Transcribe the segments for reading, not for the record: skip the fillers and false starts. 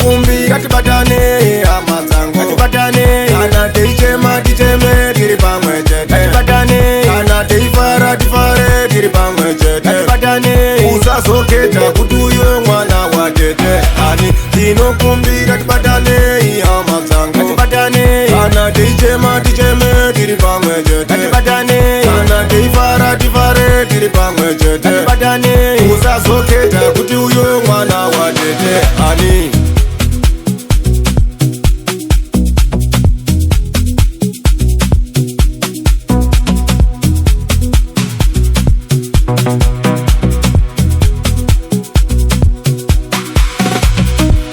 Ndinokumbira tibatane, hama dzangu, Ngatibatane. Kana teichema ticheme tiri pamwe chete. Ngatibatane. Kana teifara tifare tiri pamwe chete. Ngatibatane. Usazoketa kuti uyo mwana watete ani. Ndinokumbira tibatane, hama dzangu. Ngatibatane. Kana teichema ticheme tiri pamwe chete. Ngatibatane. Kana teifara tifare tiri pamwe chete. Ngatibatane. Usazoketa kuti uyo mwana watete ani.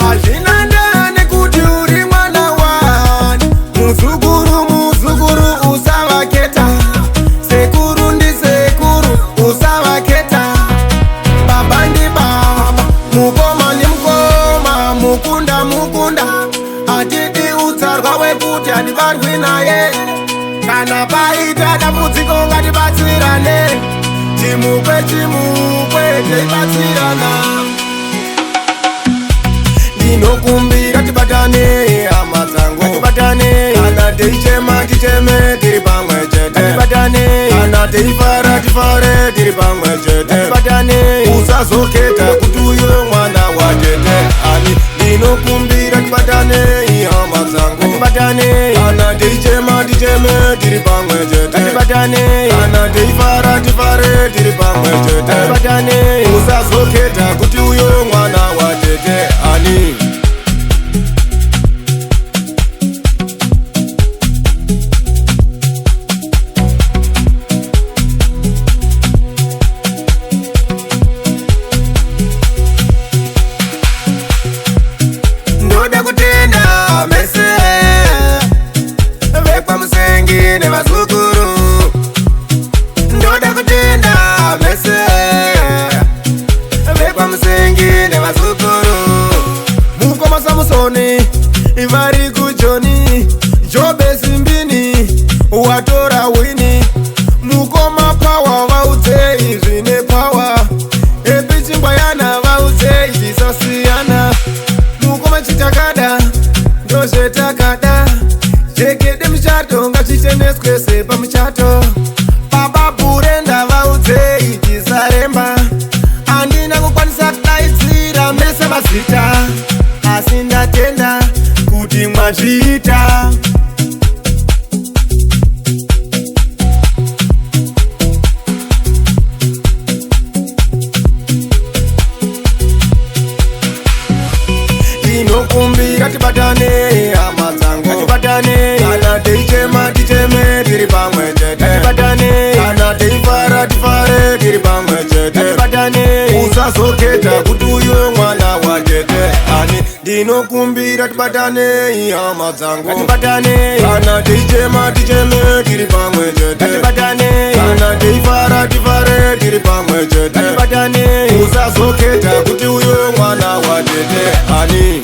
Hazvina ndaa nekuti uri mwana wani, muzukuru muzukuru usavaketa, sekuru ndisekuru usavaketa, baba ndibaba, mukoma ndimukoma, mukunda mukunda. Hatidi utsarwa wekuti hatibarwi naye. Kana paita dambudziko ngatibatsirane, chimukwe chimukwe teibatsirana. Ndinokumbira tibatane, hama dzangu. Ngatibatane. Kana teichema ticheme tiri pamwe chete. Ngatibatane. Kana teifara tifare tiri pamwe chete. Ngatibatane. Usazoketa kuti uyo mwana watete ani. Ndinokumbira tibatane, hama dzangu. Ngatibatane. Kana teichema ticheme tiri pamwe chete. Ngatibatane. Kana teifara tifare tiri pamwe chete. Ngatibatane. Usazoketa kuti uyo mwana watete ani. Ndoda kutenda mese vekwaMusengi nevazukuru. Ndoda kutenda mese vekwaMusengi nevazukuru. Mukoma Samusoni vari kuJoni, Jobe Simbini watora wini. Mukoma Pawa vaudzei zvine pawa, epichingwayana vaudzei zvisasiyana. Mukoma Chitakada ndozvetakada, jekede muchato ngazvicheneswe sepamuchato. Baba Bhurenda vaudzei tisaremba. Handina kukwanisa kudaidzira mese mazita, asi ndatenda kuti mwazviita. Ndinokumbira tibatane, hama dzangu. Ngatibatane. Kana teichema ticheme tiri pamwe chete. Ngatibatane. Kana teifara tifare tiri pamwe chete. Ngatibatane. Usazoketa kuti uyo mwana watete ani. Ndinokumbira tibatane, hama dzangu. Ngatibatane. Kana teichema ticheme tiri pamwe chete. Ngatibatane. Kana teifara tifare tiri pamwe chete. Ngatibatane. Usazoketa kuti uyo mwana watete ani.